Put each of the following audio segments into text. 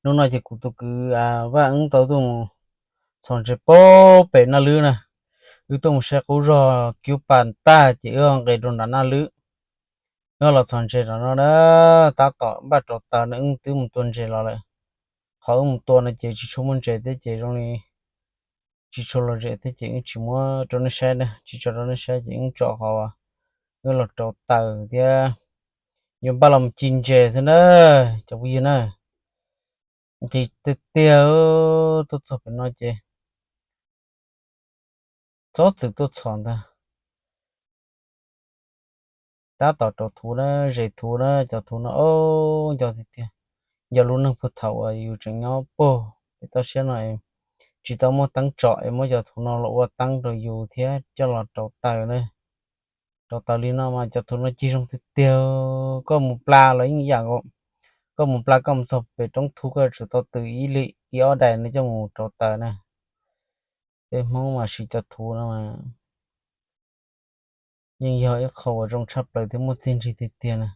Hnub no ces kuv tus kwv Vaj Eeb tau tuaj mus txhos ntses pem Naj Lwb na. Wb tuaj mus saib qub zog kiub pas tag ces wb nqes rau nram Naj Lwb. Wb los txhos ntses rau no na, tab tom npaj rau taws no, wb twb mus tua ntses los lawm. Qhov wb mus tua no ces tsis tshua muaj ntses thiab ces zoo li tsis tshua lom zem thiab ces wb tsis muab rau nej saib na, tsis tso rau nej saib ces wb tso qhov wb los rau taws thiab yuav npaj los mus ci ntses xwb na, cov phooj ywg na. Nqhis tiag tiag, tuaj txog pem no ces txhob txwm tuaj txhos ntag. Tab tom rau thuv na, zes thuv na, cov thuv no ob nco tiag tiag. Nco lub neej puag thaum uas yus tseem nyob puag pem toj siab no, tsis tau muaj teeb tsom es muab cov thuv no los ua teeb rau yus thiab coj los rau taws na. Rau taws li no mas cov thuv no cig zoo tiag tiag. Koj mus pla los yeej ib yam nkaus, koj mus pla koj mus txog pem roob thuv koj yuav tsum tau tws ib li ib ob daim no coj mus rau taws na. Peb Hmoob mas siv cov thuv no mas yeej yog ib qho uas zoo tshaj plaws thiab muaj txiaj ntsig tiag tiag na.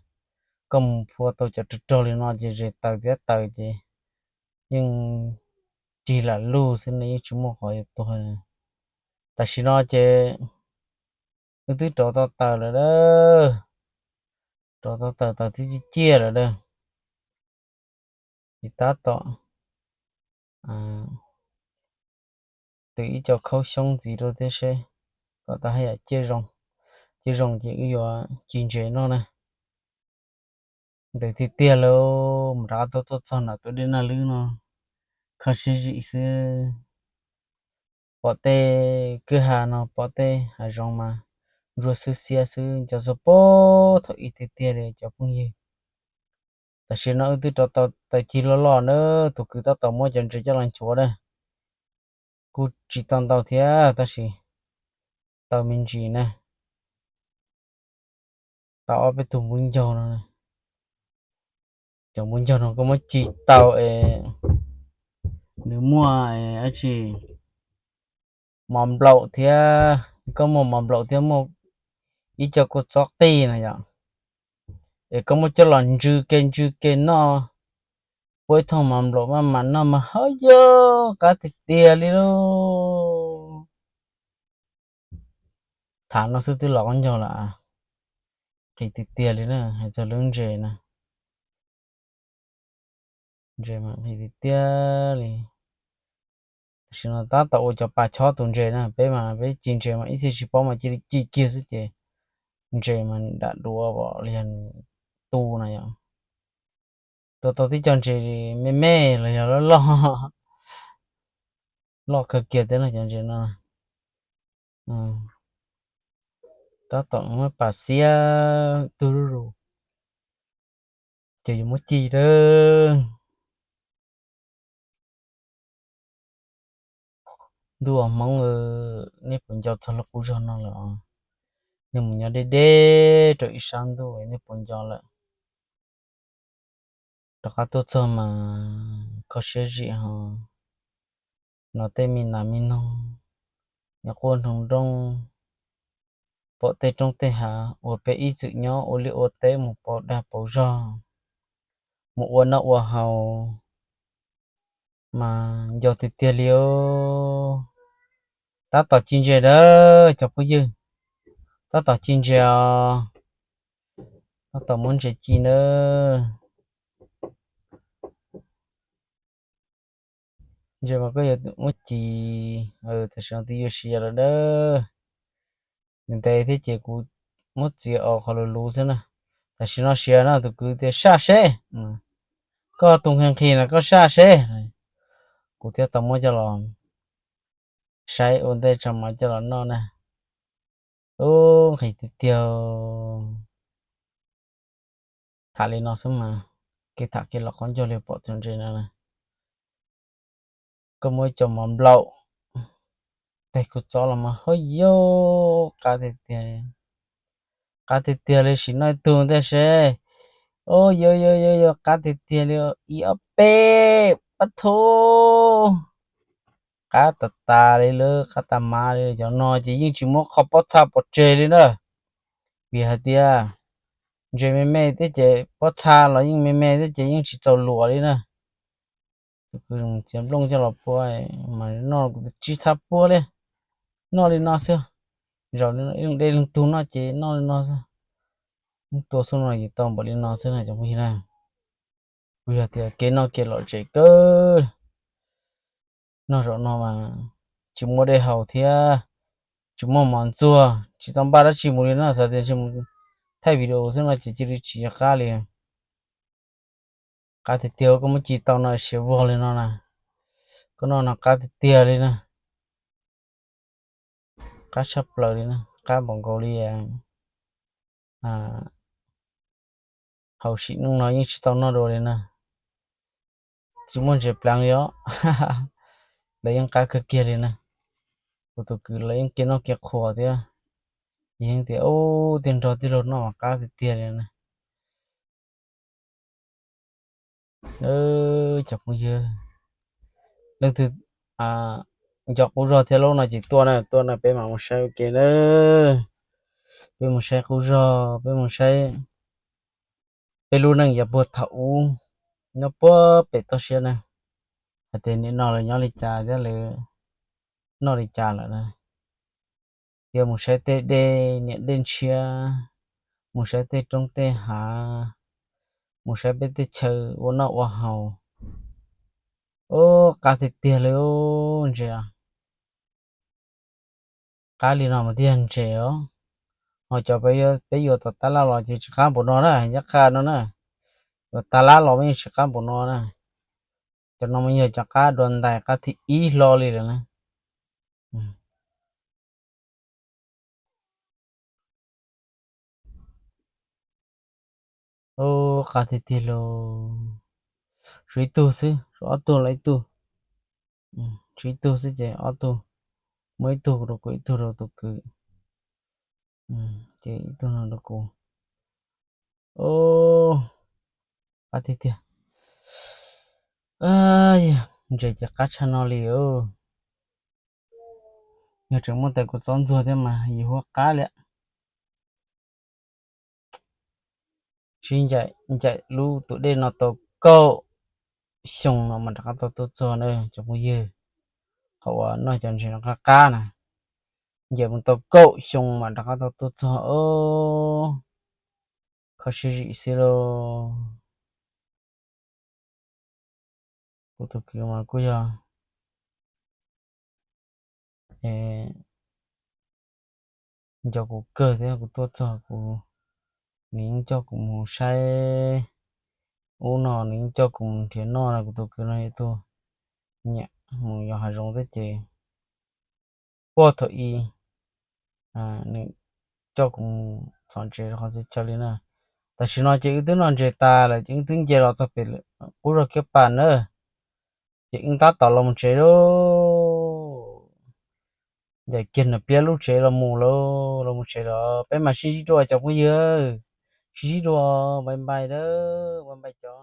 Koj mus phua tau cov rog rog li no ces zes taws thiab taws ces yeej cig lam lug xwb ne, yeej tsis muaj qhov yuav tuag. Tam sim no ces wb twb rau tau taws lawm a, rau tau taws, taws twb ciaj ciaj lawm a. Ces tab tom tws ib co khaub xyoob ntxiv rau thiab seb kom tau haj yam ciaj zoo. Ciaj zoo ces wb yuav ci ntses noj na. Ntev tiag tiag lawm, mus rov qab tuaj tuaj txog nram tus dej Naj Lwb no, kho siab zim xwb. Pom tej kwj ha no, pom tej hav zoov mas ntsuab xwb xiab xwb, nco txog puag thaum ub tiag tiag li cov phooj ywg. Tam sim no wb twb rau tau taws cig loj loj na, tus kwv tab tom muab cov ntses coj los nchuav na. Kuj tsis tau ntau thiab tab sis tau me ntsis na. Tau ob peb tug npub ncaug no. Cov npub ncaug no koj muab ci tau es nws muaj dab tsi, mos nplaum thiab, koj muaj mos nplaum thiab muaj ib co kua txob qij no yom, es koj muab coj los ntsw ke ntsw ke noj, puab ib thooj mos nplaum maj mam noj mas hov yog qab tiag tiag li lauj. Tham no xwb twb los qaub ncaug lawm, qhis tiag tiag li na, hais txog lub ntses na. Ntses mas qhis tiag tiag li. Tam sim no tab tom ua cov pas chob tus ntses na, peb mas peb ci ntses mas ib txhia tsis paub mas cia li ci kiag xwb ces ntses mas dam duav li yog nws tu na yom. Tua tau tib co ntses me me los yog loj loj, loj kawg kiag thiab no cov ntses no. Tab tom muab pas xiab tug zuj zus, ces yuav muab ci lawm. Ntuj aw Hmoob, nej puas nco txog lub qub zog no lawm os? Nej mus nyob deb deb rau ib sab ntuj nej puas nco lawm? Rov qab tuaj txog mas kho siab zim ho, hnov tej me nas me noog nyob quaj nroo nrooj, pom tej roob tej hav uas peb ib txwm nyob ua liaj ua teb mus pauv dag pauv zog, mus ua noj ua haus, mas nco tiag tiag li os. Tab tom ci ntses na cov phooj ywg, tab tom ci ntses os, tab tom muab ntses ci na. Ntses mas koj yuav muab ci, tam sim no twb yuav siav lawm na. Ntev ntev thiab ces kuv muab txiav os qhov luv luv xwb na. Tam sim no siav no tus kwv tias saj seb, koj tus nqhis nqhis no koj saj seb. Kuv thiaj tau muab coj los saib ua ntej tso mas coj los noj na. Ub, nqhis tiag tiag. Tham li no xwb mas, kev tham kev los qaub ncaug li pom txog ntses no na. Koj muab ib co mov nplaum, teg kua txob los mas hov yog qab tiag tiag, qab tiag tiag li. Sim no ib tug ntej seb, ub, yog yog yog yog qab tiag tiag li, ib ob peb pab thu. Qab tas tas li lawm, qab tas mas li. Cov no ces yeej tsis muab qhov pob txha pov tseg li na, vim hais tias ntses me me thiab ces pob txha los yeej me me thiab ces yeej tsis txaus luam li na. Txiav nplooj coj los pua mas noj kuv tsis txhob pua li, noj li no xwb. Zaum dej leeg tug noj ces noj li no xwb. Tua xub no ces tau npaum li no xwb na cov phooj ywg na. Kuv yog tias kev noj kev lom zem kawg. Noj zaum no mas tsis muaj dej haus thiab, tsis muaj mov ntxuag, tsis tau npaj dab tsi mus li no, xav tias tsis mus thaij video xwb no ces cia li tsis nco qab li. Qab tiag tiag, koj muab ci tau no siav vog li no na. Koj noj no qab tiag tiag li na. Qab tshaj plaws li na, qab npaum nkaus li hauv sim neej no yeej tsis tau noj dua li na. Tsis muaj ntses pleev li os. Lawv yeej qab kawg kiag li na. Kuv tus kwv lawv yeej kev noj kev qhuas thiab. Yeej tias ub, tij nrog tij laug noj mas qab tiag tiag li na. Cov phooj ywg, leej twg nco qub zog thiab lub no ces tuaj na, tuaj na peb mam mus saib ua ke na. Peb mus saib qub zog, peb mus saib peb lub neej yav puag thaum ub nyob puag pem toj siab na, hais tias nim no lawv nyob li cas thiab lawv noj li cas lawm na. Yog mus saib tej dej niam dej ntshiab, mus saib tej roob tej hav, mus saib peb tej chaw ua noj ua haus. Ub, qab tiag tiag li ub ntses. Qab li no mas thiaj ntses os. Ho cov peb yuav tom tab laj los ces tsis qab npaum no na, nyob qab no na. Yuav tab laj los mas yeej tsis qab npaum no na. Cov no mas yog cov qab dua ntais qab thib ib hlo li lawm na. Ub, qab tiag tiag lauj. Tshuav ib tug xwb, tshuav ob tug los ib tug. Tshuav ib tug xwb ces ob tug, muab ib tug rau kuv, ib tug rau tus kwv. Ces ib tug no rau kuv. Ub, qab tiag tiag. Ntses ces qab tshaj no li. Yog tseem muaj tais kua txob ntxuag thiab mas yus huab qab li. Sib ncaim lub tus dej no tau kaum xyoo no mas rov qab tau tuaj txog na cov phooj ywg. Qhov uas noj cov ntses no qab qab na, ncaim mus tau kaum xyoo mas rov qab tau tuaj txog os. Kho siab zim xwb lauj. Kuv tus kwv mas kuj yog nco kuv kawg thiab, kuv tuaj txog kuv, nws yeej coj kuv mus saib ub no, nws yeej coj kuv mus nrhiav noj no. Kuv tus kwv no yog tus nyiam mus yos hav zoov thiab ces puag thaum ub nws coj kuv mus txhom ntses rau qhov txhia chaw li na. Tam sim no ces wb twb noj ntses tas lawm ces wb twb nce los txog pem qub zog kiab pas na, ces wb tab tom los mus tsev lauj. Ncaim kiag nws pliab lub tsev los mus lauj, los mus tsev los peb mam sib ntsib dua cov phooj ywg. Sib ntsib dua, npai npai dawb, npai npai cov